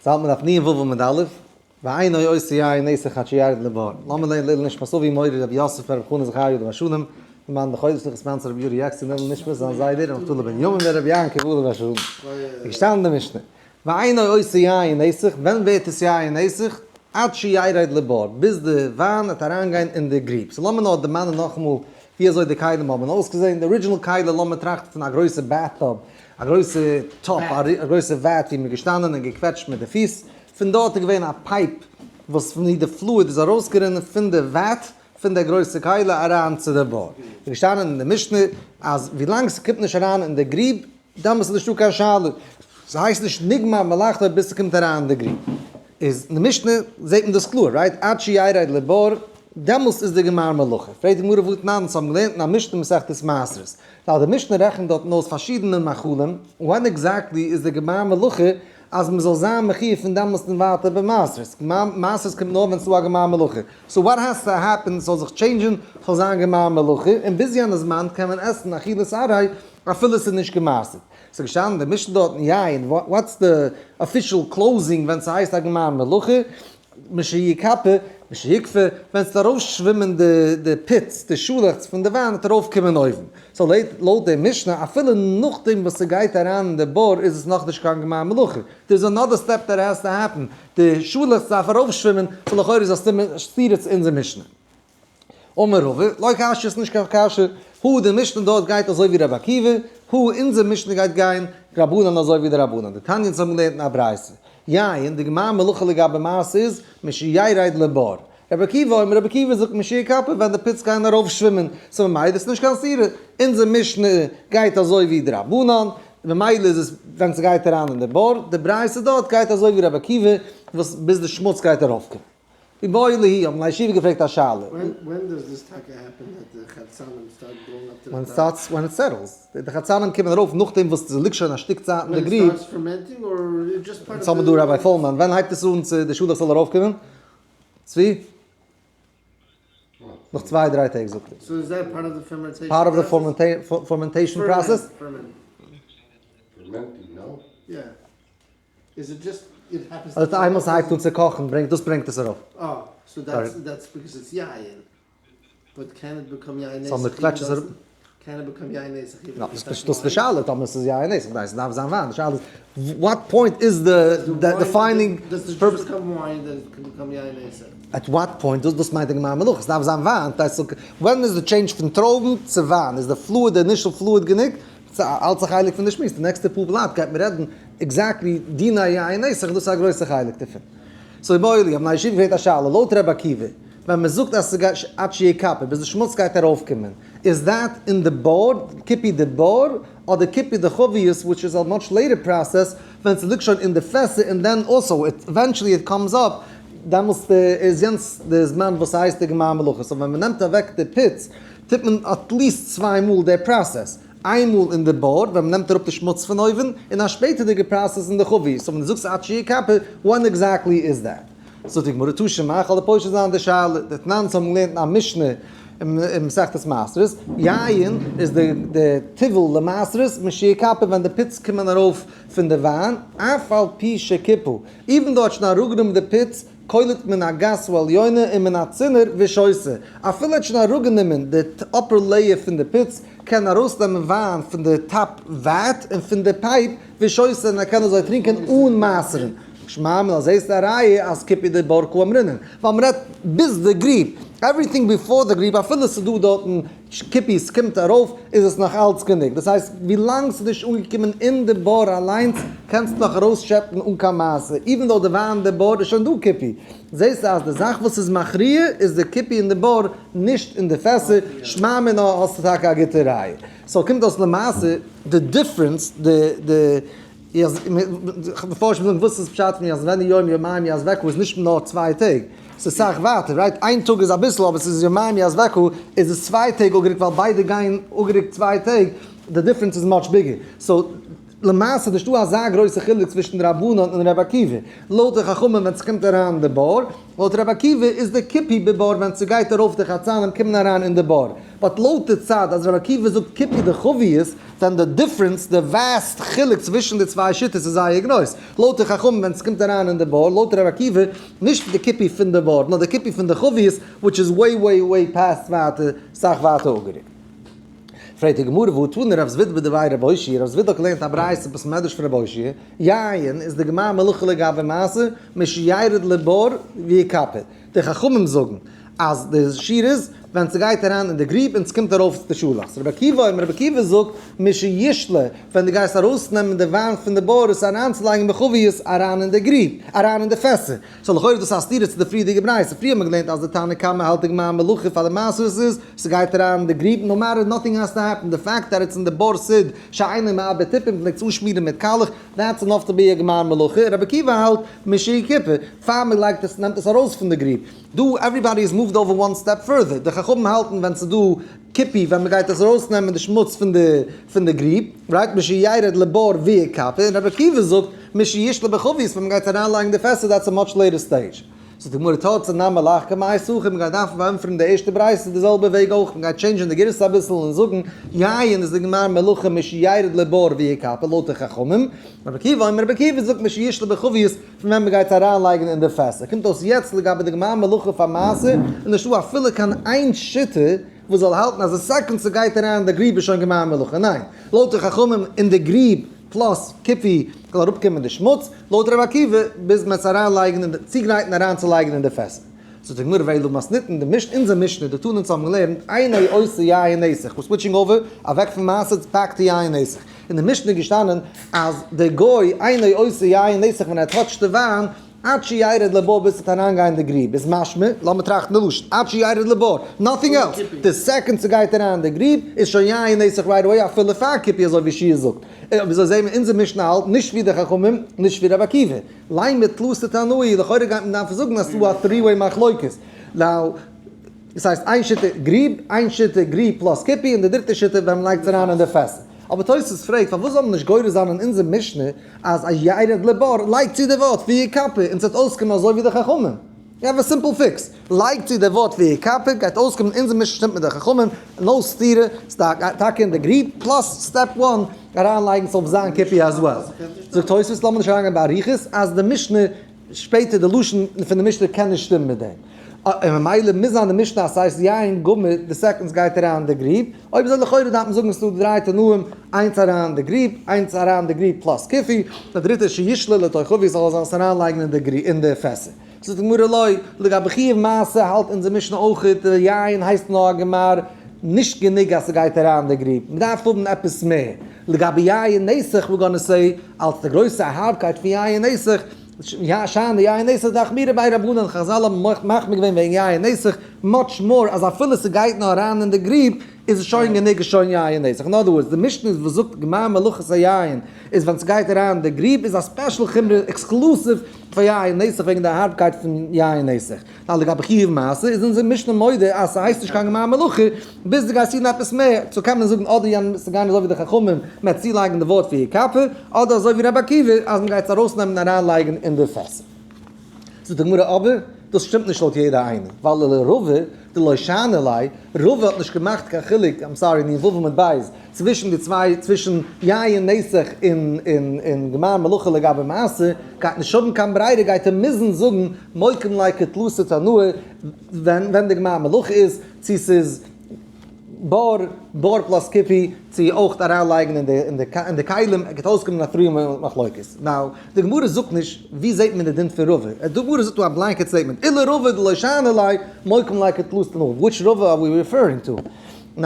זאלט מען דף נ ו עמוד א', ואינו עושה יין נסך עד שירד לבור. לאמיר לערנען לעילוי נשמת אבי מורי רבי יוסף ברב חנא זכריה עליו השלום, למען די חודש לכס מנצ רבי יורי יעקסין לעילוי נשמת זיין זיידע רבי נפתלי בן ימים בן רבי יעקב עליו השלום. איז געשטאנען אין די משנה, ואינו עושה יין נסך, ווען ווערט עס יין נסך? עד שירד לבור, ביז די וויין וועט אריינגיין אין די גריב. so לאמיר נאר דערמאנען נאכאמאל ווי אזוי די כלים האבן אויסגעזען, די original כלי לאמיר טראכטן פון א גרויסע bathtub, א גרויסע טאפ, א גרויסע vat ווי מ'איז געשטאנען און געקוועטשט מיט די פיס, פון דארט איז געווען א pipe וואס פון ווי די fluid איז ארויסגערינען פון די vat פון די גרויסע כלי אריין צו די בור. איז געשטאנען אין די משנה אז ווילאנג ס'קומט נישט אריין אין די גריב דאמאלס איז נישטא קיין שאלה, ס'הייסט נישט נגמר מלאכתו ביז ס'קומט אריין אין די גריב. איז אין די משנה זעט מען דאס קלאר, right? עד שירד לבור, דעמאלס איז די גמר מלאכה. פרעגט די גמרא והתנן, אונז האבן געלערנט אין א משנה מסכת מעשרות, ווייל די משנה רעכנט דארטן אויס פארשידענע מאכלים, when exactly איז די גמר מלאכה אז מען זאל זיין מחיוב פון דעמאלסט און ווייטער במעשרות, מעשרות קומט נאר ווען ס'איז דא א גמר מלאכה, so what has to happen ס'זאל זיך change ן ס'זאל זיין גמר מלאכה, און ביז יענע זמן קען מען עסן אכילת עראי אפילו ס'איז נישט געמעשר'ט. ס'איז געשטאנען אין די משנה דארטן יין, what's the official closing ווען ס'הייסט א גמר מלאכה, משיקפי, משיקפי, ווען ס'וועט ארויפשווימען די די פיץ, די שאלעכץ פון די וויין וועט ארויפקומען אויבן. so לויט די משנה, אפילו נאכדעם וואס ס'גייט אריין אין די בור איז עס נאכנישט קיין גמר מלאכה. there is another step that has to happen, די שאלעכץ דארף ארויפשווימען, so לכאורה איז א סתירה צו אונזער משנה. אמר רבא, לא קשיא איז נישט קיין קשיא, הא די משנה דארט גייט אזוי ווי רבי עקיבא, הא אונזער משנה גייט גיין רבנן אזוי ווי די רבנן, דתניא אונז האבן געלערנט אין א ברייתא, יין, די גמר מלאכה לגבי מעשר איז, משירד לבור. רבי עקיבא אומר, רבי עקיבא זאגט משיקפי ווען די פיץ גייען ארויף שווימען, so ממילא איז נישט קיין סתירה, אונזער משנה גייט אזוי ווי די רבנן, ממילא איז עס ווען ס'גייט אריין אין די בור, די ברייתא דארט גייט אזוי ווי רבי עקיבא וואס ביז די שמוץ גייט ארויפקומען. איבעיא להו האבן בני ישיבה געפרעגט א שאלה. When it starts, when it settles. די חצנים קומען ארויף נאכדעם וואס ס'ליגט שוין א שטיק צייט אין די גריב. אונז האבן דא Rabbi פולמאן, ווען הייבט עס אן צו די שאלעכץ זאל ארויפקומען? צבי? נאך צוויי דריי טעג זאגט ער. Part of the fermentation process? אדער איינמאל ס'הייבט אן צו קאכן ברענגט דאס ברענגט עס ארויף. so מ'קוועטשט עס אראפ. דאס איז די שאלה טאמער ס'איז יין נסך, ניין ס'דארף זיין וויין, די שאלה איז what point איז די defining purpose. At what point, דאס מיינט די גמר מלאכה, ס'דארף זיין וויין, ווען איז די change פון טרויבן צו וויין, איז די fluid די initial fluid גענוג? ס'איז אלץ א חלק פון די שמועס, די נעקסטע פאר בלאט גייט מען רעדן exactly דיני יין נסך, דאס איז א גרויסע חלק דערפון. so איבעיא להו, האבן בני ישיבה געפרעגט א שאלה, לויט ר' עקיבא, ווען מען זאגט אז ס'גייט עד שיקפי, ביז די שמוץ גייט ארויפקומען, איז that אין די בור, כיפוי די בור, אדער כיפוי די חביות, which is a much later process, ווען ס'ליגט שוין אין די פעסער און then also eventually it comes up, דעמאלסט איז יענץ די זמן וואס ס'הייסט די גמר מלאכה, so ווען מ'נעמט אוועק די פיץ, טוט מען at least צוויי מאל די process, איין מאל אין די בור ווען מ'נעמט אראפ די שמוץ פון אויבן, און א שפעטערדיגע process אין די חבית, so ווען דו זאגסט עד שיקפי, when exactly is that? זאגט די גמרא תא שמע, כ'וועל דיר פושט זיין די שאלה, דתנן אונז האבן געלערנט אין א משנה אין מסכת מעשרות, יין איז די די טיבול למעשרות משיקפי ווען די פיץ קומען ארויף פון די וויין, אף על פי שקיפו, even though האט שוין אראפגענומען די פיץ, קולט מן הגת העליונה און מן הצינור ושותה, אפילו ער האט שוין אראפגענומען די upper layer פון די פיץ, קען ארויסנעמען וויין פון די top vat און פון די pipe ושותה און ער קען אזוי טרינקען אן מעשר'ן. שמע מינה זעסטו א ראיה אז כיפוי דבור קאמרינן, ווייל מ'רעדט ביז די גריב, everything before די גריב אפילו ס'דא דארטן כיפוי ס'קומט ארויף איז עס נאך אלץ גענוג, דאס הייסט ווילאנג ס'איז נישט אנגעקומען אין די בור אליינס קענסטו נאך ארויסשעפן אן קיין מעשה, even though די וויין אין די בור איז שוין דא כיפוי, זעסטו אז די זאך וואס איז מכריע איז די כיפוי אין די בור נישט אין די פעסער, שמע מינה האסטו טאקע א גוטע ראיה. so קומט אויס למעשה די difference די די מפרשים זאגן וואס איז פשט פון יעזבנו יום יומיים יעזבך איז נישט נאר צוויי טעג, ס'איז סאך ווייטער, right? איין טאג איז אביסל אבער ס'איז יומיים יעזבך איז עס צוויי טעג אפגערוקט ווייל ביידע גייען אפגערוקט צוויי טעג, די difference איז much bigger. So. למעשה נישטא אזא גרויסע חילוק צווישן די רבנן און רבי עקיבא. לויט די חכמים ווען ס'קומט אריין אין די בור, לויט רבי עקיבא איז די כיפי בבור ווען ס'גייט ארויף די חצנים קומען אריין אין די בור. but לויט די צד אז רבי עקיבא זאגט כיפי דחבית, then די difference, די vast חילוק צווישן די צוויי שיטות איז זייער גרויס. לויט די חכמים ווען ס'קומט אריין אין די בור, לויט רבי עקיבא, נישט די כיפי פון די בור, נאר די כיפי פון די חבית, which is way way way past ווייטער, סאך ווייטער אפגערוקט. פרעגט די גמרא והא תנא רב זביד בדבי רב אושעיא, רב זביד האט געלערנט א ברייתא אין בית מדרש פון רב אושעיא, יין איז די גמר מלאכה לגבי מעשר, משירד לבור ויקפה. די חכמים זאגן אז די שיעור איז ווען ס'גייט אריין אין די גריב און ס'קומט ארויף די שאלאכץ. רבי עקיבא אומר, רבי עקיבא זאגט משישלה, ווען דו גייסט ארויסנעמען די וויין פון די בור עס אריינצולייגן בחבית אריין אין די גריב, אריין אין די פעסער. so לכאורה איז דאס א סתירה צו די פריערדיגע ברייתא. פריער האט מען געלערנט אז די תנא קמא האלט די גמר מלאכה פאר די מעשרות איז, ס'גייט אריין אין די גריב, no matter nothing has to happen, די fact that it's אין די בור סיד שאינו מעביר טיפין מ'פלעגט עס אנשמירן מיט קאלעך, that's enough to be א גמר מלאכה, רבי עקיבא האלט משיכפה, פאר מען לייגט עס נעמט עס ארויס פון די גריב. דא everybody is moved over one step further, די חכמים האלטן ווען ס'איז דא כיפי ווען מען גייט עס ארויס נעמען די שמוץ פון די פון די גריב, right משירד לבור ויכפה, און רבי עקיבא זאגט משישלה בחבית ווען מען גייט אריין לייגן די פעסער that's a much later stage. זאגט די גמרא תרצה נמי להך קמייתא הכי, מען גייט דארפן פארענטפערן די ערשטע ברייתא די זעלבע וועג אויך, מען גייט change ען די גירסא אביסל און זאגן יין איז די גמר מלאכה משירד לבור ויכפה לויט די חכמים, רבי עקיבא אומר רבי עקיבא זאגט משישלה בחבית פון ווען מען גייט אריינלייגן אין די פעסער. קומט אויס יעצט לגבי די גמר מלאכה פאר מעשר איז נישטא אפילו קיין איין שיטה וואס זאל האלטן אז די second ס'גייט אריין אין די גריב איז שוין גמר מלאכה, ניין, לויט די חכמים אין די גריב plus כיפי זאל אראפקומען די שמוץ, לויט רבי עקיבא ביז מען עס אריינלייגן אין די צוגרייטן אריינצולייגן אין די פעסער. זאגט די גמרא ואלא מתניתין, די משנה, אונזער משנה, די תנא אונז האבן געלערנט, אינו עושה יין נסך, we're switching over, אוועק פון מעשר back to יין נסך. אין די משנה איז געשטאנען אז דער גוי אינו עושה יין נסך ווען ער touch ט די וויין, עד שירד לבור ביז ס'וועט אריינגיין אין די גריב, איז משמע, לאמיר טראכטן די לשון, עד שירד לבור, nothing else, די second ס'גייט אריין אין די גריב איז שוין יין נסך right away אפילו פאר כיפי אזוי ווי שיע זאגט. וויאזוי זעהן מיר אונזער משנה האלט נישט ווי די חכמים, נישט ווי רבי עקיבא. לימא תלתא תנאי, לכאורה גייט מען דארפן זאגן אז ס'דא א three way מחלוקת. now, דאס הייסט איין שיטה גריב, איין שיטה גריב plus כיפי, און די דריטע שיטה ווען מ'לייגט עס אריין אין די פעסער. אבער תוס' פרעגט פארוואס זאל מען נישט גורס זיין אין אונזער משנה אז א ירד לבור לייגט צו די ווארט ויכפה און ס'וועט אויסקומען אזוי ווי די חכמים. you have a simple fix. לייג צו די ווארט ויכפה גייט אויסקומען אונזער משנה שטימט מיט די חכמים, no סתירה, ס'טאקע אין די גריב plus step one אריינלייגן ס'זאל זיין כיפי as well. זאגט תוס' לאמיר נישט אריינגיין באריכות אז די משנה שפעטער די לשון פון די משנה קען נישט שטימען מיט דעם. און ממילא מוז זיין די משנה אז ס'הייסט יין גמור די second ס'גייט אריין אין די גריב, אויב אזוי לכאורה דארף מען זאגן ס'דא דריי תנאים, איינס אריין אין די גריב, איינס אריין אין די גריב plus כיפי, די דריטע שישלה לתוך חבית זאל ער עס אריינלייגן אין די גריב אין די פעסער. זאגט די גמרא לא, לגבי חיוב מעשר האלט אונזער משנה אויכעט די יין הייסט נאר א גמר, נישט גענוג אז ס'גייט אריין אין די גריב, מ'דארף האבן עפעס מער. לגבי יין נסך we're gonna say אלס די גרויסע הארבקייט פון יין נסך, שאני יין נסך דאחמירו ביה רבנן, חזל האבן מחמיר געווען וועגן יין נסך much more אז אפילו ס'גייט נאר אריין אין די גריב איז עס שוין גענוג איז שוין יין נסך. אין other words די משנה וואס זאגט גמר מלאכת היין איז ווען ס'גייט אריין אין די גריב איז א special חומרא exclusive פאר יין נסך וועגן די הארבקייט פון יין נסך. ווייל לגבי חיוב מעשר איז אונזער משנה מודה אז ס'הייסט נישט קיין גמר מלאכה ביז דו גייסט טון עפעס מער, so קען מען זאגן אדער יענעם ס'גייען אזוי ווי די חכמים מ'עט צולייגן די ווארט ויכפה, אדער אזוי ווי רבי עקיבא אז מ'גייט עס ארויסנעמען און אריינלייגן אין די פעסער. זאגט די גמרא אבער דאס שטימט נישט לויט יעדע איינער, ווייל לרבא דלא שאני ליה, רבא האט נישט געמאכט קיין חילוק, I'm sorry, נ ו עמוד ב', צווישן די צוויי, צווישן יין נסך און און און גמר מלאכה לגבי מעשר, גייט נישט האבן קיין ברירה גייט ער מוזן זאגן מוקים ליה כתלתא תנאי ווען ווען די גמר מלאכה איז, צו ס'איז בור, בור plus כיפי, צו אויך אריינלייגן אין די אין די אין די כלים, גייט אויסקומען א three מחלוקת. now, די גמרא זאגט נישט ווי זעט מען די דין פון רבא, די גמרא זאגט דא א blanket statement, ולרבא דלא שאני ליה, מוקים ליה כתלתא תנאי, which רבא are we referring to? now,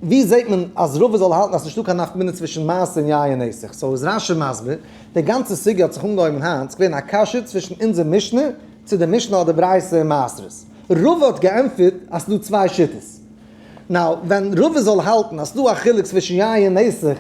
ווי זעט מען אז רבא זאל האלטן אז ס'נישטא קיין נפקא מינה צווישן מעשר און יין נסך? so איז רשי מסביר, די גאנצע סוגיא האט זיך אנגעהויבן היינט, ס'געווען א קשיא צווישן אונזער משנה צו די משנה אדער ברייתא אין מעשרות. רבא האט געענטפערט אז ס'דא צוויי שיטות. now ווען רבא זאל האלטן אז ס'דא א חילוק צווישן יין נסך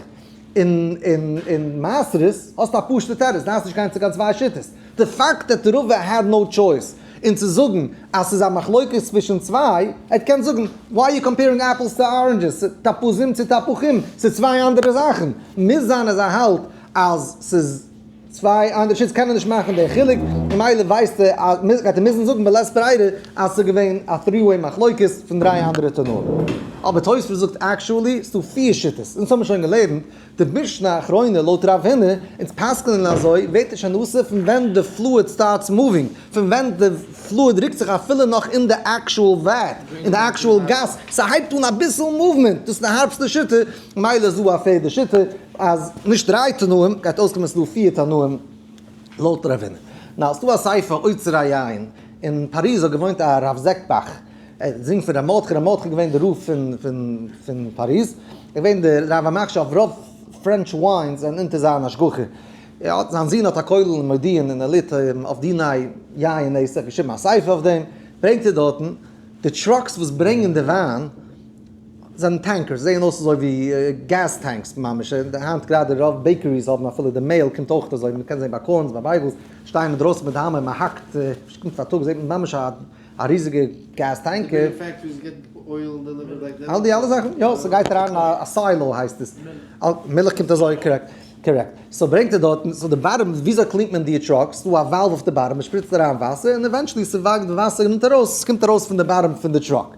און און און מעשרות, האסטו א פשוט'ע תירוץ, דארפסט נישט גיין צו קיין צוויי שיטות. די פאקט that רבא had no choice. און צו זאגן אז ס'איז א מחלוקת צווישן צוויי, ער האט געקענט זאגן why you comparing apples to oranges, תפוזים צו תפוחים, ס'איז צוויי אנדערע זאכן, מוז זיין אז ער האלט אז ס'איז צוויי אנדערע שיטות קען ער נישט מאכן די חילוק, ממילא ווייסט ער אז גייט ער מוזן זאגן בלית ברירה אז ס'איז געווען א three way מחלוקת פון דריי אנדערע תנאים. אבער תוספות זאגט actually ס'דא פיר שיטות, אונז האבן שוין געלערנט די משנה אחרונה לויט רב הונא, אונז פסק'נען אזוי, ווערט עס שוין אסור פון ווען די fluid starts moving, פון ווען די fluid רוקט זיך אפילו נאך אין די actual vat, אין די actual גאס, ס'הייבט אן אביסל movement, דאס איז די הארבסטע שיטה, מילא איז דא א פערדע שיטה אז נישט דריי תנאים, גייט אויסקומען ס'איז דא פיר תנאים לויט רב הונא. נאו, ס'דא א ספר אוצר היין, אין פאריז האט געוואוינט א רב זעקבאך, ער איז זון פון ר' מרדכי, ר' מרדכי איז געווען די רב פון פון פאריז, ער איז געווען די רב המכשיר אויף רוב French wines זענען אונטער זיין השגחה, ער האט זיין זון האט א כולל אין מודיעין אין עלית אויף דיני יין נסך, געשריבן א ספר אויף דעם, ברענגט ער דארטן די trucks וואס ברענגען די וויין זענען tankers, זעען אויס אזוי ווי gas tanks ממש, היינט גראדע רוב bakeries האבן אפילו די מעהל קומט אויך אזוי, מען קען זען ביי קארנס ביי bagels שטייען אינדרויסן מיט די האמער מען האקט, קומט פארטאגס זעט מען ממש א א ריזיגע gas tanker. אלע די אלע זאכן, יא, ס'גייט אריין א silo הייסט עס. מילך קומט אזוי, correct, correct. so ברענגט ער דארטן, so די bottom, וויאזוי clean ט מען די trucks? ס'דא א valve אויף די bottom, מ'שפריצט אריין וואסער, און eventually ס'וואקט די וואסער רינט ארויס, ס'קומט ארויס פון די bottom פון די truck.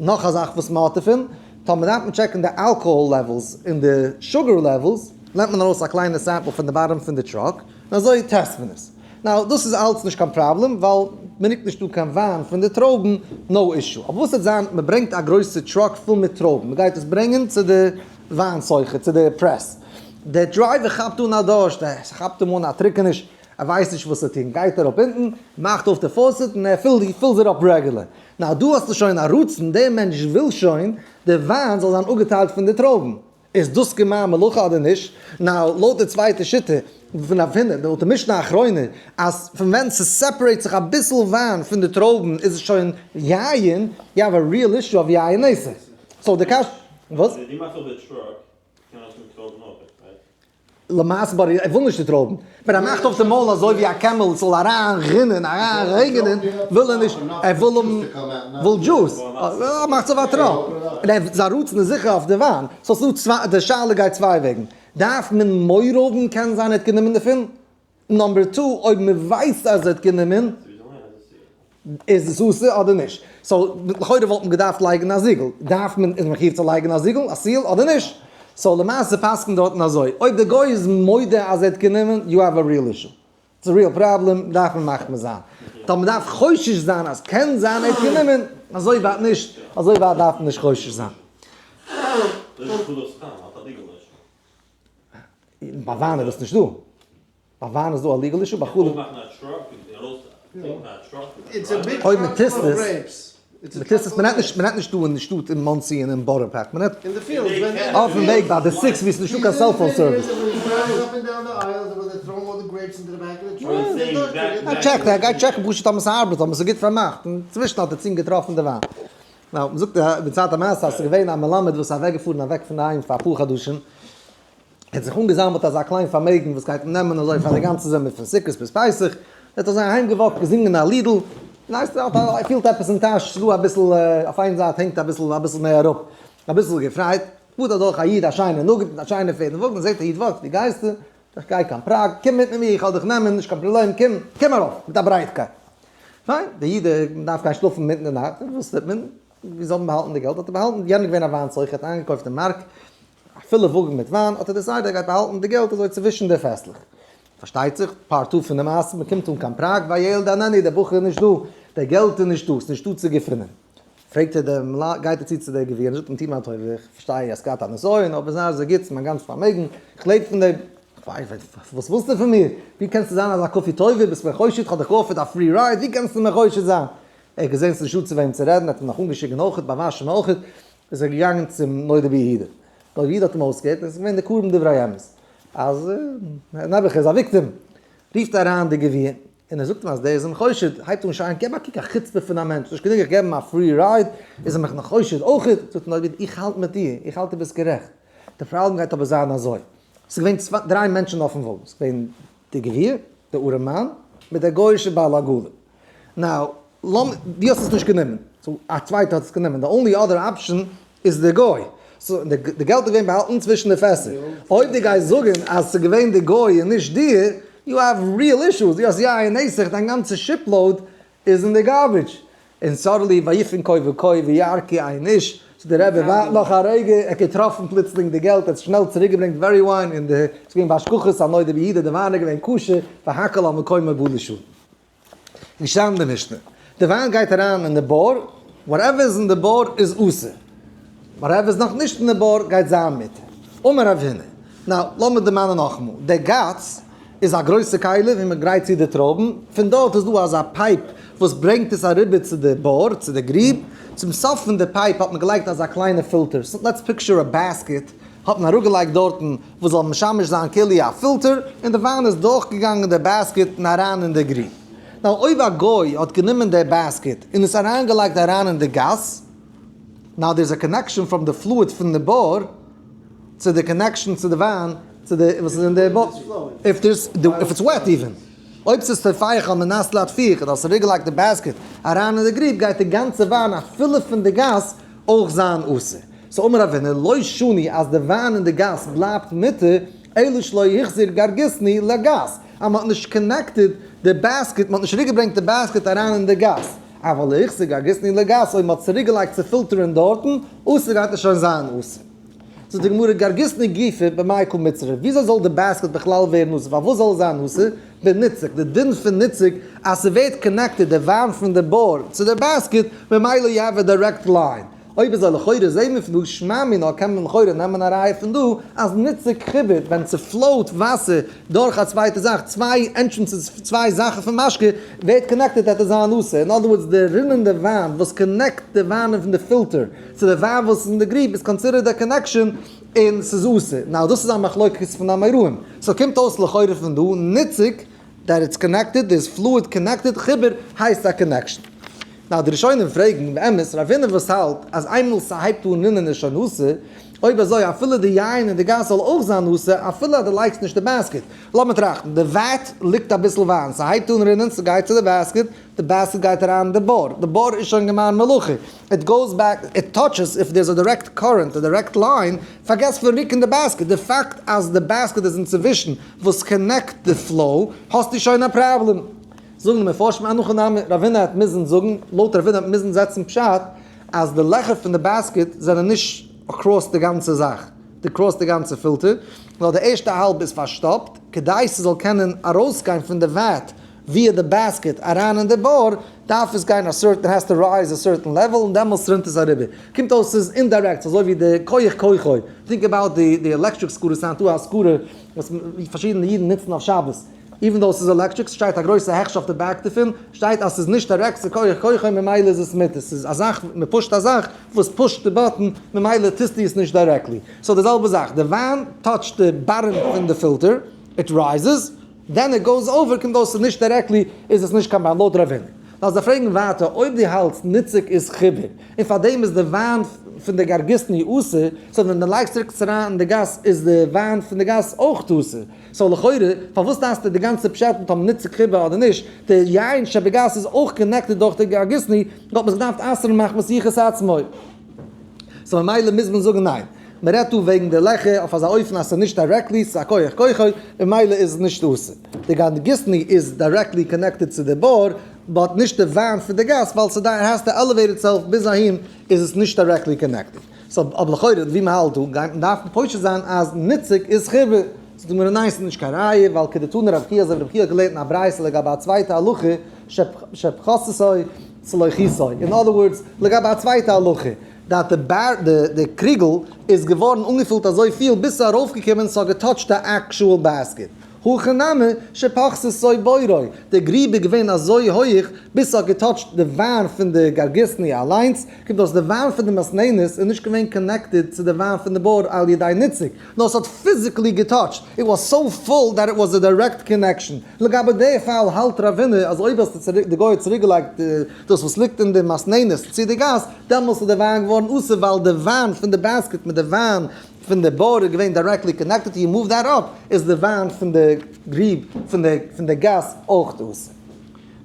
נאך א זאך וואס מ'האט דערפון, טאמער דארף מען check ן די alcohol levels און די sugar levels, נעמט מען ארויס א קליינע sample פון די bottom פון די truck, און אזוי test מען עס. now דאס איז אלץ נישט קיין פראבלעם ווייל מען רוקט נישט אן קיין וויין פון די טרויבן, no issue. אבער וואס וועט זיין מען ברענגט א גרויסע truck פול מיט טרויבן, מען גייט עס ברענגען צו די וויין סוחר, צו די press, דער driver כאפט אן א דורשט, עס כאפט אים אן א טרוקעניש, ער ווייסט נישט וואס צו טון, גייט אראפ אונטן, מאכט אויף די faucet און ער fills it up regular. now דא האסטו שוין א רצון, דער מענטש וויל שוין די וויין זאל זיין אפגעטיילט פון די טרויבן. איז דאס גמר מלאכה אדער נישט? now, לויט די צווייטע שיטה פון רב הונא, לויט די משנה אחרונה, אז פון ווען ס' separate ט זיך אביסל וויין פון די טרויבן איז עס שוין יין, you have a real issue אויף יין נסך. so די קשיא, וואס? די מאכסט אויף די truck קען ארויס קומען טרויבן אויך, right? למעשה but ער וויל נישט די טרויבן, ווען ער מאכט אויף די מויל אזוי ווי א camel ס'זאל אריין רינען אריין רעגענען וויל ער נישט, ער וויל האבן וויל דזשוס, ער מאכט אויף א טראפ, און ער זיין רצון איז זיכער אויף די וויין, so ס'דא צוויי, די שאלה גייט צוויי וועגן, דארף מען מורא האבן קען זיין ער האט גענומען דערפון, number two אויב מען ווייסט אז ער האט גענומען, איז עס אסור אדער נישט? so לכאורה וואלט מען געדארפט לייגן א זיגל, דארף מען, איז מען מחיוב צו לייגן א זיגל, א seal, אדער נישט? so למעשה פסק'נט דארטן אזוי, אויב דער גוי איז מודה אז ער האט גענומען, you have a real issue. ס'איז א real problem, דארף מען מחמיר זיין. טאמער מען דארף חושש זיין אז קען זיין ער האט גענומען, אזוי ווייט נישט, אזוי ווייט דארף מען נישט חושש זיין. ביי וויין איז דאס נישט דא. ביי וויין איז דא א legal issue, ביי חלב. אויב מען טוסט עס, מען טוסט עס, מען רעדט נישט, מען רעדט נישט דא אין די שטאט אין מאנסי און אין בארא פארק, מען רעדט אויפן וועג ביי די six ווי עס איז נישטא קיין cellphone service. גיי check, גיי check ן פשוט אויב עס ארבעט, אויב עס איז גוט פארמאכט, אינצווישן האט די צונג געטראפן די וויין. נאר מען זאגט בצד המעשה אז עס איז געווען א מלמד וואס איז אוועקגעפארן אוועק פון דערהיים פאר אפאר חדשים, ער האט זיך אנגעזאמלט אזא קליין פארמעגן וואס גייט אים נעמען אזוי פאר די גאנצע זומער פון סוכות ביז פסח, ער האט אזוי אהיים גע walk ט געזינגען א לידל, און הייסט ער האט ער פילט עפעס אין טאש, ס'איז דא אביסל אויף איין זייט הענגט אביסל אביסל מער אראפ, אביסל געפרייט, פארט אדורך א איד א שיינע נגיד מיט א שיינע פערד און וואגן, זעט א איד walk ט, ווי גייסטו? איך גיי קיין פראג, קום מיט מיר איך וועל דיך נעמען, נישט קיין פראבלעם, קום, קום ארויף, מיט א ברייטקייט. פיין, די איד דארף גיין שלאפן אינמיטן די נאכט, וואס טוט מען? ווי זאל מען באהאלטן די געלט? האט ער באהאלטן, יענער געווען א וויין סוחר האט איינגעקויפט אין מארק א פולע וואגן מיט וויין, האט ער decided ער גייט באהאלטן די געלט אזוי צווישן די פעסלעך. פארשטייט זיך, part two פון די מעשה, מען קומט אן קיין פראג, והילד איננו, דער בחור איז נישט דא, דער געלט איז נישט דא, ס'איז נישטא צו געפינען. פרעגט ער דעם ל, גייט ער צו צו דער גביר און זאגט אים, טו מיר א טובה, איך פארשטיי אז געהאט א נסיון, אבער זיי אזוי גוט, ס'איז מיין גאנץ פארמעגן, איך לעב פון דעם. וואס ווילסטו פון מיר? ווי קענסטו זיין אזא כפוי טובה, ביסט מיר חושד, כ'האב דיך גע offer ט א free ride, ווי קענסטו מיר חושד זיין? ער האט געזען ס'איז נישטא צו וועם צו רעדן, האט אים נאך אנגעשריגן אויכעט, באוואשן אויכעט, איז ער געגאנגען צום נודע ביהודה. נודע ביהודה האט אים אויסגעהערט און עס איז געווען די קרבן דברי אמת, אז נעבעך ער איז א victim. רופט אריין די גביר און ער זאגט אים אז דער איז אים חושד, הייבט אן שרייען געב א קוק א חוצפה פון א מענטש, נישט גענוג איך געב אים א free ride, איז ער מיך נאך חושד אויכעט, זאגט נודע ביהודה איך האלט מיט דיר, איך האלט דו ביסט גערעכט, די פראבלעם גייט אבער זיין אזוי, עס איז געווען דריי מענטשן אויפן וואגן, עס איז געווען די גביר, די ארעמאן, מיט דער גוי'אישער בעל עגלה. Now, דו האסט עס נישט גענומען, so א צווייטער האט עס גענומען, the only other option איז די גוי. So די געלט איז געווען באהאלטן צווישן די פעסער. אויב דו גייסט זאגן אז ס'איז געווען די גוי און נישט דיר, you have real issues, דו האסט יין נסך, דיין גאנצע shipload איז אין די garbage. און suddenly ויפן כה וכה וירקו עין איש, so דער רבי ווארט נאך א רגע, ער האט געטראפן פלוצלינג די געלט, ער האט שנעל צוריק געברענגט very wine, און די, ס'איז געווען בהשגחת הנודע ביהודה, די וויין איז געווען כשר, והכל על מקומו בא לשלום. געשטאנען די משנה, די וויין גייט אריין אין די בור, whatever איז אין די בור איז אסור, whatever איז נאך נישט אין די בור גייט זיין מותר. אמר רב הונא, now לאמיר דערמאנען נאכאמאל, די גת איז א גרויסע כלי ווי מען גרייט צו די טרויבן, פון דארט איז דא אזא pipe וואס ברענגט עס אריבער צו די בור, צו די גריב, צום סוף פון די pipe האט מען געלייגט אזא קליינע פילטער, so let's picture a basket, האט מען אראפגעלייגט דארטן וואס זאל משמש זיין כאילו א פילטער, און די וויין איז דורכגעגאנגען די basket און אריין אין די גריב. Now אויב א גוי האט גענומען די basket און עס אריינגעלייגט אריין אין די גת, now there is a connection from the fluid פון די בור צו די connection צו די וויין צו די וואס איז אין די בור, if there's if it's wet even, אויב ס'איז טופח על מנת להטפיח און האסט צוריקגעלייגט די basket אריין אין די גריב גייט די גאנצע וויין אפילו פון די גת אויך זיין אסור. So אמר רב הונא, לא שנו אז די וויין אין די גת בלייבט מותר, אלא שלא החזיר גרגותני לגת, אז מ'האט נישט connected די basket, מ'האט נישט צוריקגעברענגט די basket אריין אין די גת, אבל החזיר גרגותני לגת, אויב מ'האט צוריקגעלייגט צו פילטערן דארטן, אסור גייט עס שוין זיין אסור. זאגט די גמרא, גרגותני גופא במאי קא מיצרף, וויאזוי זאל די basket בכלל ווערן אסור, פארוואס זאל עס זיין אסור? בניצוק, די דין פון ניצוק אז ס'ווערט connected די וויין פון די בור צו די basket, ממילא you have a direct line. אויב אזוי לכאורה זעהן מיר פון דא שמע מינה קען מען לכאורה נעמען א ראיה פון דא אז ניצוק חיבור ווען ס' flow ט וואסער דורך א צווייטע זאך צוויי entrances צוויי זאכן פון משקה ווערט connected וועט עס זיין אסור אין other words די רינענדע וויין וואס connect די וויינען פון די פילטער צו די וויין וואס איז אין די גריב איז considered א connection און ס'איז אסור. Now דאס איז א מחלוקת פון אמוראים. So קומט אויס לכאורה פון דא ניצוק that it's connected, there's fluid connected, חיבור הייסט א connection. Now די ראשונים פרעגן, באמת, רב הונא וואס האלט אז איינמאל ס'הייבט אן רינען איז שוין אסור, אויב אזוי אפילו די יין אין די גת זאל אויך זיין אסור אפילו אז דו לייגסט נישט די basket. לאמיר טראכטן, די vat ליגט אביסל וויין, ס'הייבט אן רינען, ס'גייט צו די basket, די basket גייט אריין אין די בור, די בור איז שוין גמר מלאכה, it goes back, it touches, if there is a direct current, a direct line, פארגעס פון רוקן די basket, די פאקט אז די basket איז אינצווישן וואס connect די flow, האסטו שוין א פראבלעם. זאגן די מפרשים אין הכי נמי, רב הונא האט מוזן זאגן, לויט רב הונא האט מוזן זעצן פשט, אז די לעכער פון די basket זענען נישט across די גאנצע זאך, די across די גאנצע פילטער, נאר די ערשטע האלב איז פארשטאפט, כדי ס'זאל קענען ארויסגיין פון די vat via די basket אריין אין די בור, דארף עס גיין א certain, has to rise a certain level, און דעמאלס רינט עס אריבער. קומט אויס ס'איז indirect, אזוי ווי די כח כוחו. Think about די electric scooter, ס'היינט דא א scooter וואס פארשידענע אידן נוצן אויף שבת. Even though ס'איז electric, ס'שטייט א גרויסע הכשר אויף די back דערפון, שטייט אז ס'איז נישט דירעקט, ס'איז כח כוחו, ממילא איז עס מותר. ס'איז א זאך, מ'push ט א זאך וואס push ט די button, ממילא טוסטו עס נישט directly. So די זעלבע זאך, די וויין touch ט די bottom פון די פילטער, it rises, then it goes over, קומט אויס ס'איז נישט directly, איז עס נישט קיין וויין לויט רב הונא. נאר זיי פרעגן ווייטער, אויב דו האלטסט ניצוק איז חיבור, און פארדעם איז די וויין פון די גרגותני אסור, so ווען דו לייגסט צוריק עס אריין אין די גת איז די וויין פון די גת אויך אסור, so לכאורה פארוואס דארפסטו די גאנצע פשט מיט האבן ניצוק חיבור אדער נישט, די יין שבגת איז אויך connected דורך די גרגותני, וואלט מען עס געדארפט אסר'ן מחמת יחוס עצמו. So ממילא מוז מען זאגן ניין. מען רעדט דא וועגן די לעכער אויף אזא אופן אז ס'איז נישט directly, ס'איז א כח כוחו, ממילא איז עס נישט אסור. די גרגותני איז directly connected צו די בור, but נישט די וויין פון די גת, ווייל ס'דא has to elevate itself ביז אהין איז עס נישט directly connected. So אבער לכאורה ווי מען האלט דא גייט מען דארפן פושט זיין אז ניצוק איז חיבור. זאגט די גמרא ניין ס'איז נישט קיין ראיה ווייל כדתנא רב חייא אזוי ווי רב חייא האט געלערנט אין א ברייתא לגבי א צווייטע הלכה שפחתתו צלוחיתו, in other words לגבי א צווייטע הלכה that די באר די קריגל איז געווארן אנגעפילט אזוי פיל ביז ס'איז ארויפגעקומען ס'האט גע touch ט די actual basket. הכא נמי שפחתתו בורו, די גריב איז געווען אזוי הויך ביז ס'האט גע touch ט די וויין פון די גרגותני אליינס, קומט אויס די וויין פון די מסננת איז נישט געווען connected צו די וויין פון די בור על ידי ניצוק, נאר ס'האט physically גע touch ט, it was so full that it was a direct connection. לגבי די פאל האלט רב הונא אז אויב האסטו צוריק די גוי האט צוריק געלייגט דאס וואס ליגט אין די מסננת צו די גת, דעמאלס איז די וויין געווארן אסור ווייל די וויין פון די basket מיט די וויין פון די בור איז געווען directly connected, you move that up איז די וויין פון די גריב פון די פון די גת אויך אסור.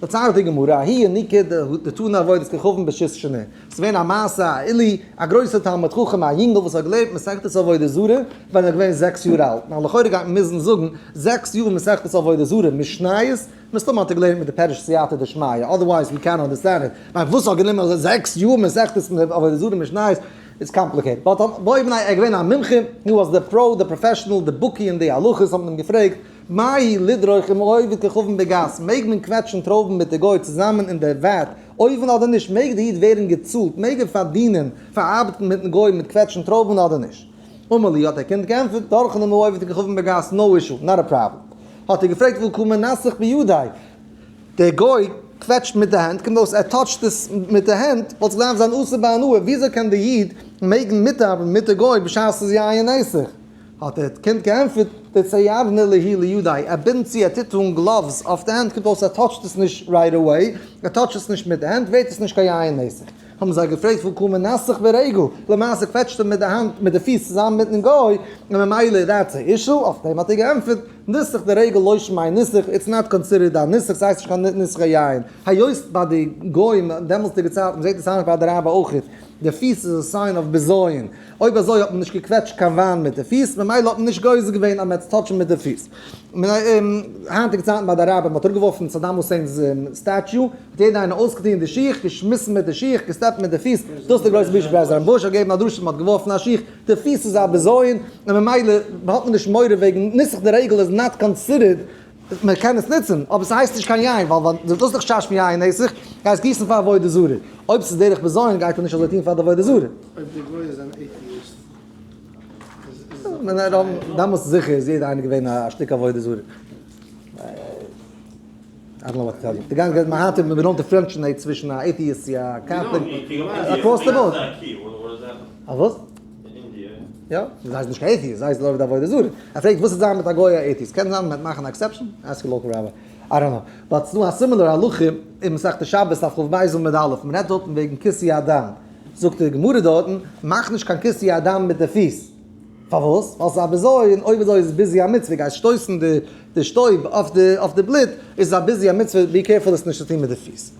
דערציילט די גמרא, ההוא ינוקא דתני עבודת כוכבים בשית שני, ס'איז געווען א מעשה א עילוי, א גרויסער תלמיד חכם, א יונגל וואס האט געלערנט מסכת עבודה זרה ווען ער איז געווען 6 יאר אלט, נאר לכאורה גייט מען מוזן זאגן 6 יאר מסכת עבודה זרה משניות, מסתמא האט ער געלערנט מיט די פירוש סייעתא דשמיא, otherwise we can't understand it, ווייל וואס האט גענומען אזוי 6 יאר מסכת עבודה זרה משניות איז complicated, but בוא בני ער איז געווען א מומחה, he was the pro, the professional, the בקי אין די הלכות, האט מען אים געפרעגט, מהו לדרוך עם העובד כוכבים בגת, מעג מען קוועטשן טרויבן מיט די גוי צוזאמען אין דער vat אויוון אדער נישט? מעג די איד ווערן געצאלט, מעג ער פארדינען פאר ארבעטן מיטן גוי מיט קוועטשן טרויבן אדער נישט? אמר להו, האט דער קינד געענטפערט, דרכין עם העובד כוכבים בגת, no issue, not a problem. האט ער געפרעגט, והא קא מנסך בידיה, דער גוי קוועטשט מיט די הענט, קומט אויס ער touch ט עס מיט די הענט, וואלט עס געדארפט זיין אסור בהנאה, וויאזוי קען דער איד מעגן מיטארבעטן מיט די גוי בשעת ס'איז יין נסך? האט דער קינד געענטפערט, דציירנא להו לידיה, ער בינדט צו, ער טוט אן gloves אויף די הענט, קומט אויס ער touch ט עס נישט right away, ער touch ט עס נישט מיט די הענט, ווערט עס נישט קיין יין נסך. האבן זיי געפרעגט והא קא מנסך ברגל, למעשה קוועטשט ער מיט די האנט, מיט די פיס צוזאמען מיטן גוי, און ממילא that's a issue, אויף דעם האט ער געענטפערט, ניסוך דרגל לא שמיה ניסוך, it's not considered א ניסוך, ס'הייסט נישט קיין ניסוך היין. היות ביי די גוים דעמאלטסדיגע צייטן, מ'זעט עס היינט ביי די אראבער אויכעט, די פיס איז א sign of בזיון, אויב אזוי האט מען נישט געקוועטשט קיין וויין מיט די פיס, ממילא האט מען נישט גוזר געווען אז מען וועט עס touch ן מיט די פיס. היינטיגע צייטן ביי די אראבער, מען האט אראפגעווארפן סאדאם הוסעין'ס statue, האט יעדער איינער אויסגעטון די שיך, געשמיסן מיט די שיך, געסטעפט מיט די פיס, דאס איז די גרויסע בושה. פרעזידענט בוש האט געגעבן א דרשה, מען האט געווארפן א שיך, די פיס איז א בזיון, און ממילא האט מען נישט מורא וועגן ניסוך דרגל איז not considered, מען קען עס נוצן, אבער ס'הייסט נישט קיין יין, ווייל ווען דו טוסט דיך חשש פון יין נסך, גייסט גיסן פאר עבודה זרה. אויב ס'איז דרך בזיון גייט ער נישט אזוי טון פאר די עבודה זרה. אויב די גוי איז אן atheist איז עס א דאמאלס זיכער איז יעדער איינער געווען א שטיק עבודה זרה. I don't know what to tell you. די גאנצע מען האט we don't differentiate צווישן א atheist צו א Catholic. Across the board. א וואס? יא, זיי זענען נישט קיין atheist, זיי זענען עובד עבודה זרה. ער פרעגט וואס איז זיין מיט א גוי א atheist? קען זיין מען וועט מאכן א exception? Ask your local rabbi. I don't know. But ס'דא א similar הלכה אין מסכת שבת דף כ"ב עמוד א', מען רעדט דארטן וועגן כיסוי הדם. זאגט די גמרא דארטן, מאך נישט קיין כיסוי הדם מיט די פיס. פארוואס? ווייל ס'איז א בזיון, אויב אזוי איז ביזוי המצוה, גייסט שטויסן די שטויב אויף די בלוט, איז עס א ביזוי המצוה, be careful עס נישט צו טון מיט די פיס.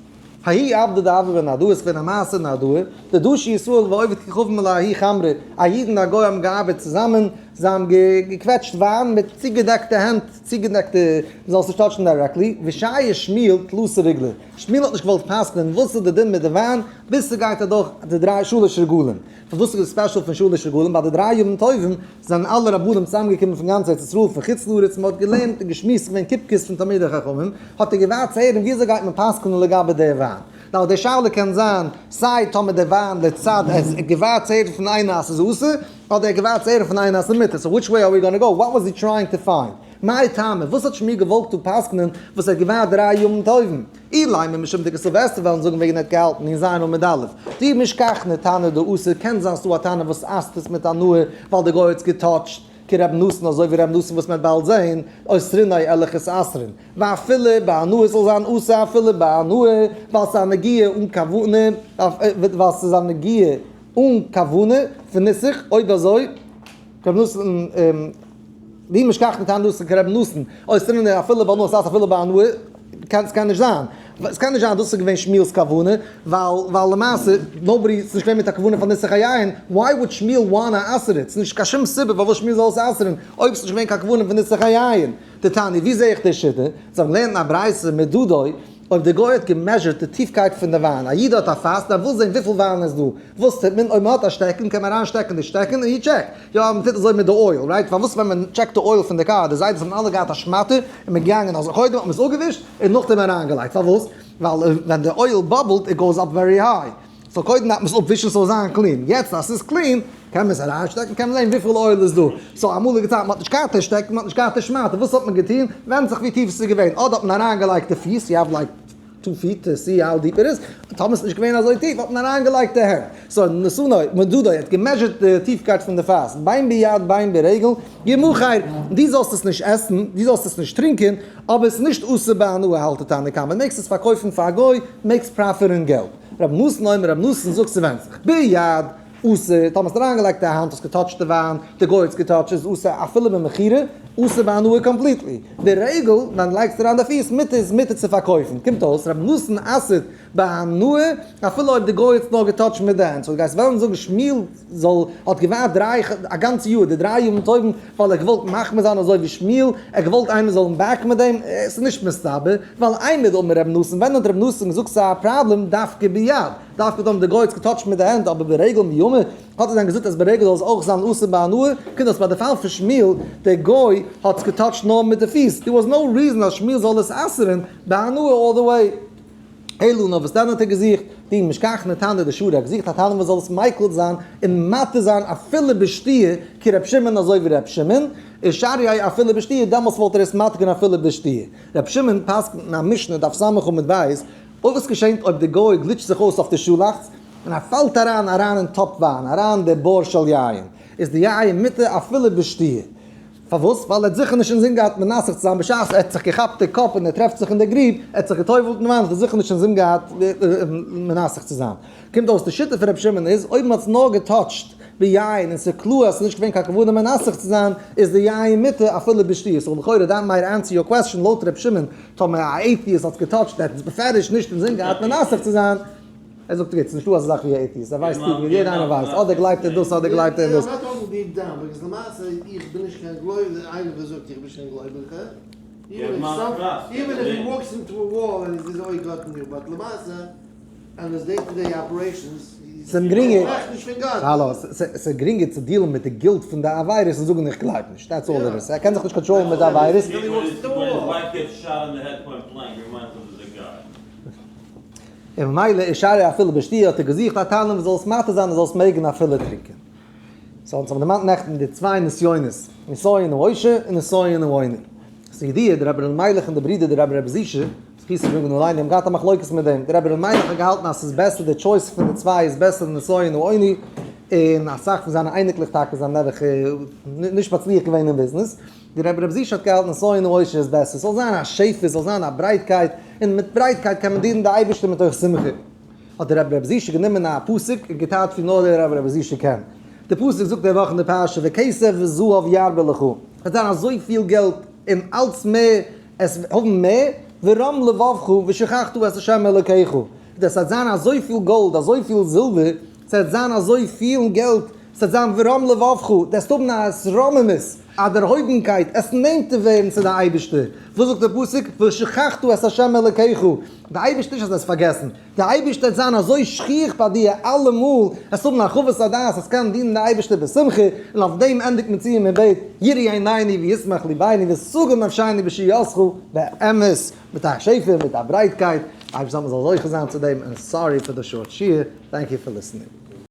ההוא עבדא דהוה בנהרדעא, איז געווען א מעשה אין נהרדעא, דדשו ישראל ועובד כוכבים לההוא חמרא, א איד און א גוי האבן געארבעט צוזאמען, זיי האבן געקוועטשט וויין מיט צוגעדעקטע הענט, צוגעדעקטע, מען זאל עס נישט touch ן directly, ושעיא שמואל תלתא ריגלי, שמואל האט נישט געוואלט פסק'נען וואס איז די דין מיט די וויין, ביז ס'גייט אדורך די דריי שלש רגלים. פארוואס איז די special פון שלש רגלים? ביי די דריי ימים טובים זענען אלע רבנים צוזאמגעקומען פון גאנץ ארץ ישראל, פון חוץ לארץ, מען האט געלערנט און געשמועסט געווען קופקעס פון תלמידי חכמים, האט ער געווארט צו הערן וויאזוי גייט מען פסק'נען לגבי די וויין. Now די שאלה קען זיין, סיי טאמער די וויין לצד עס איז געווארט צו הערן פון איינער אז ס'איז אסור, אדער ער געווארט צו הערן פון איינער אז ס'איז מותר, so which way are we gonna go? What was he trying to find? מאי טעמא? וואס האט שמואל געוואלט דא פסק'נען וואס ער האט געווארט דריי ימים טובים? אילימא משום דכתב וועסטו וועלן זאגן וועגן ער האט געהאלטן אין ז' עמוד א'. דאי משכחנא תנא דאסור, קען זיין ס'דא א תנא וואס אסר'ט עס מיט הנאה ווייל די גוי האט עס גע touch ט, כרבי נתן אזוי ווי רבי נתן וואס מ'וועט באלד זעהן, אוסרינהו וועל איך עס אסר'ן. ואפילו בהנאה זאל זיין אסור אפילו בהנאה ווייל ס'איז א נגיעה אן כוונה, ווייל ס'איז א נגיעה אן כוונה פון ניסוך, אויב אזוי רבי נתן דאי משכחנא תנא דאסור כרבי נתן, אוסרינהו אפילו בהנאה ס'הייסט אפילו בהנאה, קען ס'קען נישט זיין, ס'קען נישט זיין דאס איז געווען שמואל'ס כוונה, ווייל ווייל למעשה nobody ס'איז נישט געווען מיט א כוונה פאר ניסוך היין, why would שמואל wanna אסר it? ס'איז נישט קיין שום סיבה פארוואס שמואל זאל עס אסר'ן אויב ס'איז נישט געווען קיין כוונה פון ניסוך היין. דתניא, ווי זעה איך די שיטה? זיי האבן געלערנט אין א ברייתא מדדו, אויב די גוי האט גע measure ט די טיפקייט פון די וויין, א איד האט א פאס און ער וויל זען וויפיל וויין איז דא, וואס טוט מען? אויב מען האט א שטעקן קען מען אריין שטעקן די שטעקן און you check. יא, מען טוט אזוי מיט די oil, right? פארוואס ווען מען check ט די oil פון די קאר, די זיידעס האבן אלע געהאט א שמאטע און מען געגאנגען אזוי, קודם האט מען עס אפגעווישט און נאכדעם אריינגעלייגט, פארוואס? ווייל ווען די oil bubble ט it goes up very high. So קודם דארף מען עס אפווישן ס'זאל זיין clean, יעצט אז ס'איז clean קען מען עס אריינשטעקן, קען מען זען וויפיל oil איז דא, so אמאליגע צייטן מ'האט נישט געהאט די שטעקן, מ'האט נישט געהאט די שמאטע, וואס האט מען געטון? ווענדט זיך ווי טיף ס'איז געווען, אדער האט מען אריינגעלייגט די פיס, you have like 2 feet to see how deep it is, טאמער ס'איז נישט געווען אזוי טיף האט מען אריינגעלייגט די הענט, so נתנו מדדו האט גע measure ט די טיפקייט פון די פאס, בין ביד בין ברגל, ימכר, דו זאלסט עס נישט עסן, דו זאלסט עס נישט טרינקען, אבער עס איז נישט אסור בהנאה האלט די תנא קמא, מעגסט עס פארקויפן פאר א גוי, מעגסט profit ן געלט. רבי נתן אומר, רבי נתן זאגט ס'ווענדט זיך. ביד, אסור, טאמער האסט אריינגעלייגט די האנט, האסט גע touch ט די וויין, די גוי האט עס גע touch ט, איז אסור אפילו במכירה, אסור בהנאה completely. ברגל, ווען לייגסט אריין די פיס, מותר איז מותר צו פארקויפן. קומט אויס, רבי נתן אסר'ט בהנאה, אפילו אויב די גוי האט נאר געטאטשט מיט די הענט. so דו גייסט וועלן זאגן שמואל זאל האט געווארט דריי א גאנצע יאר די דריי ימים טובים ווייל ער געוואלט מחמיר זיין אזוי ווי שמואל, ער געוואלט איינער זאל אים back ן מיט דעם, עס איז נישט מסתבר, ווייל אימר דאמר רבי נתן, ווען האט רבי נתן געזאגט ס'איז א פראבלעם דווקא ביד, דווקא טאמער די גוי האט עס געטאטשט מיט די הענט אבער ברגל מי אמר, האט ער דען געזאגט אז ברגל זאל עס אויך זיין אסור בהנאה? קומט אויס ביי די פאל פון שמואל, דער גוי האט עס געטאטשט נאר מיט די פיס, there was no reason אז שמואל זאל עס אסר'ן בהנאה all the way. אלא נאר וואס דען האט ער געזוכט? דאי משכחנא תנא דשרי, ער האט געזוכט א תנא וואס זאל עס מיקל זיין און מתיר זיין אפילו בשתיה כר' שמעון אזוי ווי ר' שמעון, איז שרי' אפילו בשתיה דעמאלס וואלט ער עס מתיר געווען אפילו בשתיה. ר' שמעון פסק'נט אין א משנה דף ס' עמוד ב', אויב וואס געשענט אויב די גוי גליטשט זיך אויס אויף די שאלאכץ, און ער פאלט אריין אריין אין טאפ וויין, אריין די בור של יין, איז די יין מותר אפילו בשתיה. פארוואס? ווייל ער האט זיכער נישט אינזין געהאט מנסך צו זיין בשעת ער האט זיך געכאפט די קאפ און ער טרעפט זיך אין די גריב, ער האט זיך גע'טובל'ט אין וויין האט ער זיכער נישט אינזין געהאט מנסך צו זיין. קומט אויס די שיטה פון רבי שמעון איז, אויב מען האט עס נאר געטאטשט ביין און ס'איז קלאר אז ס'איז נישט געווען קיין כוונה מנסך צו זיין, איז די יין מותר אפילו בשתיה. so לכאורה that might answer your question לויט רבי שמעון, טאמער א atheist האט עס געטאטשט ער האט עס בפירוש נישט אינזין געהאט מנסך צו זיין, ער זאגט גוט, ס'איז נישטא אזא זאך ווי atheist, ער ווייסט ווי יעדער איינער ווייסט, אדער גלייבט ער דאס אדער גלייבט ער דאס. ס'איז גרינגער, האלא, ס'איז גרינגער צו deal ן מיט די guilt פון די עבירות און זאגן איך גלייב נישט, that's all it is, ער קען זיך נישט קאנטראלן מיט די עבירות. און ממילא איז שרי אפילו בשתיה האט ער געזוכט א תנא וואס זאל עס מתיר זיין ער זאל עס מעגן אפילו טרינקען. so אונז האבן דערמאנט נעכטן די צוויי נסיונות, נסיון העושר און נסיון העוני. ס'איז ידוע דער רבי ר' מיילעך און די ברודער דער רבי רבי זישע, זכותו יגן עלינו, האבן געהאט א מחלוקת מיט דעם. דער רבי ר' מיילעך האט געהאלטן אז ס'איז בעסער די choice פון די צוויי איז בעסער נסיון העוני, און אסאך פון זיינע אייניקלעך טאקע זענען נעבעך נישט מצליח געווען אין ביזנעס. דער רבי רבי זישע האט געהאלטן נסיון העושר איז בעסער, ס'זאל זיין א שפע, ס'זאל זיין א ברייטקייט, און מיט ברייטקייט קען מען דינען די אייבערשטער מתוך שמחה. האט דער רבי רבי זישע גענומען א פסוק און געטייטשט ווי נאר דער רבי רבי זישע קען. די פסוק זאגט די וואך אין די פרשה וכסף וזהב ירבה לך, עס וועט זיין אזויפיל געלט און אלץ מער, עס וועט האבן מער, ורם לבבך ושכחת את ה' אלוקיך, עס וועט זיין אזויפיל גאלד, אזויפיל זילבער, עס וועט זיין אזויפיל געלט, עס וועט זיין ורם לבבך, דו וועסט האבן א התרוממות, א דערהויבנקייט, עס נענטער ווערן צו די אייבערשטער. וואס זאגט דער פסוק? ושכחת את ה' אלוקיך, די אייבערשטער נישט אז עס פארגעסן, די אייבערשטער וועט זיין אזוי שכיח ביי דיר אלעמאל, עס האבן הרחבת הדעת, עס קענען דינען די אייבערשטער בשמחה, און אויף דעם ענדיגט מען צו און מען בעט, יראו עינינו וישמח לבנו ותגל נפשינו בישועתך, באמת, מיט א שפע, מיט א ברייטקייט, אייבערשטער זאל מען זאל זוכה זיין צו דעם, און sorry פאר די short שיעור, thank you for listening.